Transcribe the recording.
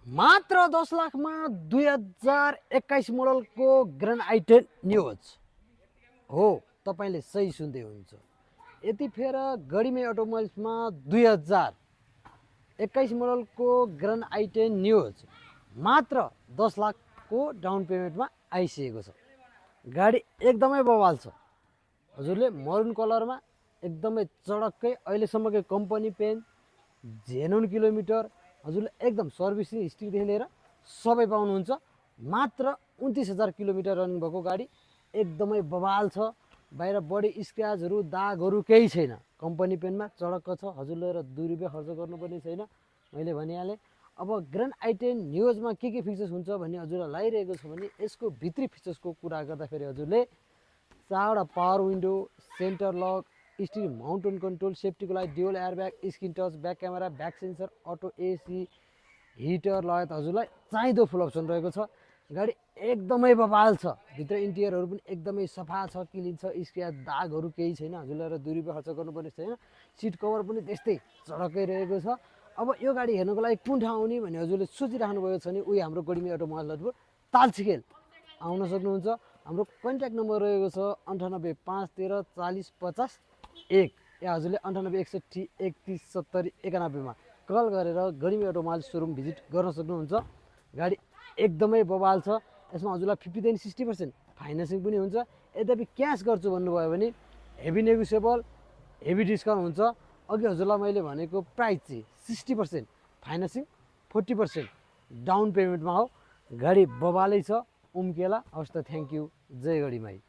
मात्र 10 लाख में 2021 मोडल को ग्रान्ड आई10 न्यूज हो। तपाईले सही सुन्दै हुनुहुन्छ। यतिखेर गढीमै अटोमोबाइल्समा 2021 मोडल को ग्रान्ड आई10 न्यूज मात्र 10 लाख को डाउन पेमेन्टमा आइसकेको छ। गाडी एकदमै बवाल छ। हजुरले मरुन कलरमा एकदमै चडक्कै अहिलेसम्मकै कम्पनी पेन जेनुन किलोमिटर हजुरले एकदम सर्भिसिङ हिस्ट्रीदेखि लिएर सबै पाउनुहुन्छ। मात्र 29,000 किलोमिटर रनिङ भएको गाडी एकदमै बवाल छ। बाहिर बडी स्क्रैचहरू दागहरू केही छैन। कम्पनी पेनमा चडक्क छ। हजुरले र 2 रुपैयाँ खर्च गर्नुपर्ने छैन। मैले भनिहालेँ। अब ग्रान्ड आई10 न्यूजमा के फिचर्स हुन्छ भन्ने हजुरलाई लागिरहेको छ भने यसको भित्री फिचर्सको कुरा गर्दाखेरि हजुरले 4वटा power window, centre lock, steering mounted control, सेफ्टीको लागि dual airbag, screen touch, back camera, back sensor, auto AC, heater लगायत हजुरलाई चाहिँदो फुल अप्सन रहेको छ। गाडी एकदमै बवाल छ। भित्र इन्टिरियरहरू पनि एकदमै सफा छ, क्लिन छ, स्क्रैच दागहरू केही छैन। हजुरलाई र 2 रुपैयाँ खर्च गर्नुपर्ने छैन। सिट कभर पनि त्यस्तै चडक्कै रहेको छ। अब यो गाडी हेर्नको लागि कुन ठाउँ आउने भन्ने हजुरले सोचिराख्नु भएको छ भने उही हाम्रो गढीमै अटोमोबाइल तालछिकेल आउन सक्नुहुन्छ। हाम्रो कन्ट्याक्ट नम्बर रहेको छ 98 513 40 50 1 या हजुरले 98 61 31 70 91 मा कल गरेर गढीमै अटोमोबाइल सोरुम भिजिट गर्न सक्नुहुन्छ। गाडी एकदमै बवाल छ। यसमा हजुरलाई 50 देखि 60% फाइनेन्सिङ पनि हुन्छ। यद्यपि क्यास गर्छु भन्नुभयो भने हेभी नेगोसिएबल, हेभी डिस्काउन्ट हुन्छ। अघि हजुरलाई मैले भनेको प्राइस चाहिँ 60% फाइनेन्सिङ, 40% डाउन पेमेन्टमा हो। गाडी बवालै छ। उम्केला। हवस् त, थ्याङ्क यू। जय गढीमाई।